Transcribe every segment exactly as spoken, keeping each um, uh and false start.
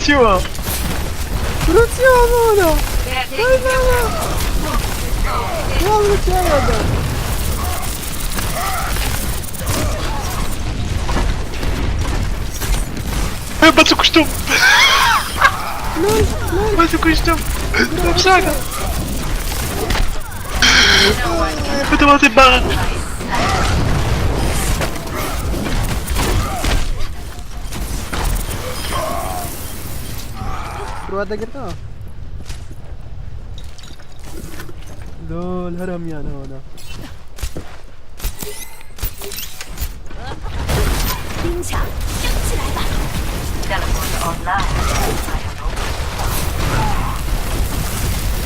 Çi wa? Rusiya ama ona. Vay vay vay. Ya Rusiya ya da. Ben Batu kuştum. Batu kuştum. Batu. Batu Batu bak. Ruwa da girdi ha. Lol, her hemiyane wana.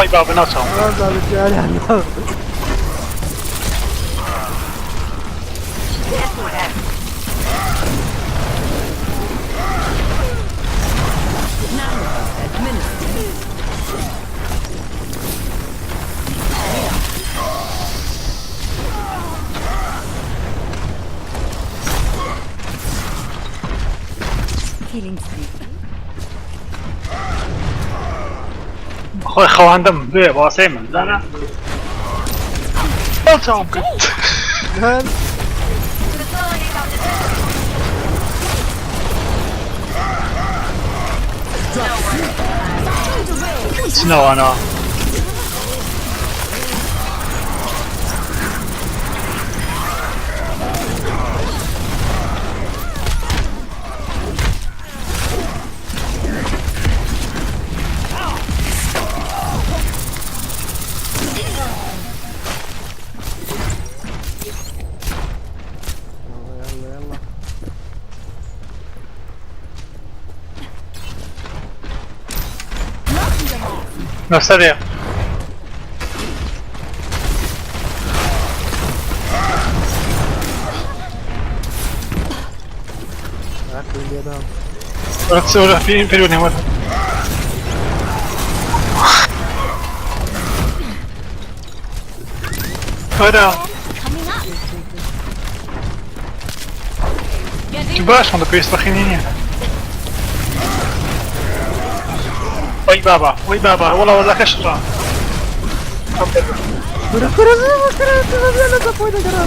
Ay baba nasıl? Ulan abi yani. Feeling sleepy. Xwe xewandim, wê wasê min, zana. Ew çaw kir. Lan. Çi ne wana? Yalla, yalla, yalla. Nasıl ya? Bırak, öyle adam. Bırak, sonra bir Imperial ne var? Hadi. Tu baş, onda pês bexînî niye? Oy baba, oy baba, wala wala kaşla. Kırı kırı kırı kırı kırı kırı kırı.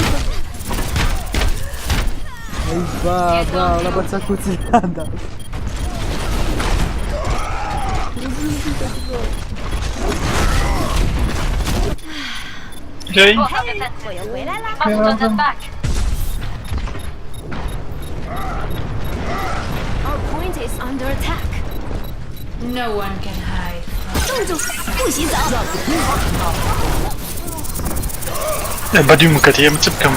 Ay baba, ona basa kutilanda. Jay. Our point is under attack. No one can hide. 动作不许走。 E, badî min ketiye, min çi bikim?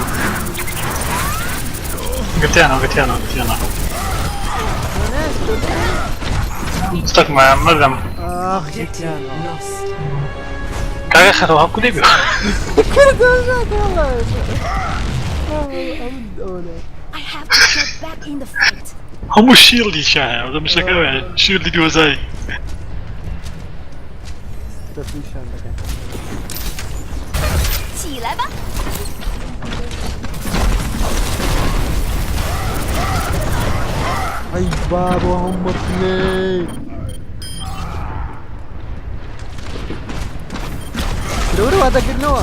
Girtiyana, girtiyana, girtiyana. Stak me, merdim. Ah, girtiyana. Kare xero ha kudê bi. Kırdı hocam, vallahi. Tamam, alın onu. I have to get back in the fight. Hemû shield î şahe, o da min şeke we. Shield î diwezayê. Destnîşan dike. 起来吧。 Ay babo, hemû tune. Bro, bro, ada kırno.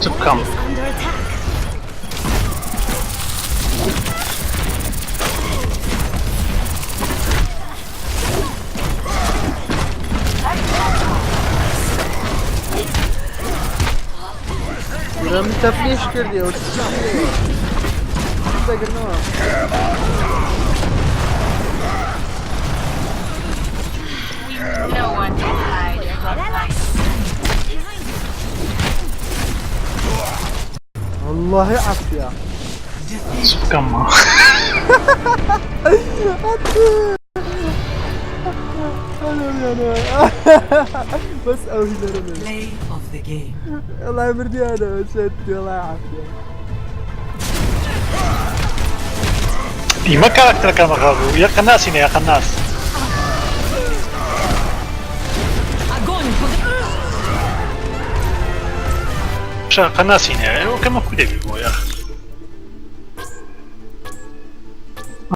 Çi bikam? Bura min teflîş kir diye, o çi diye? Çi de girno? Allah'ı at ya. Sıkkama. Attı. Anam yani. Bas avilerim. Play of the game. Allah bir diye de şey etti, Allah affı. Dîme karaktereke me xwe bû. Ya qenas îne, ya qenas. Огонь! Пог- Şaka nasîne, o kema kudê bî bo ya.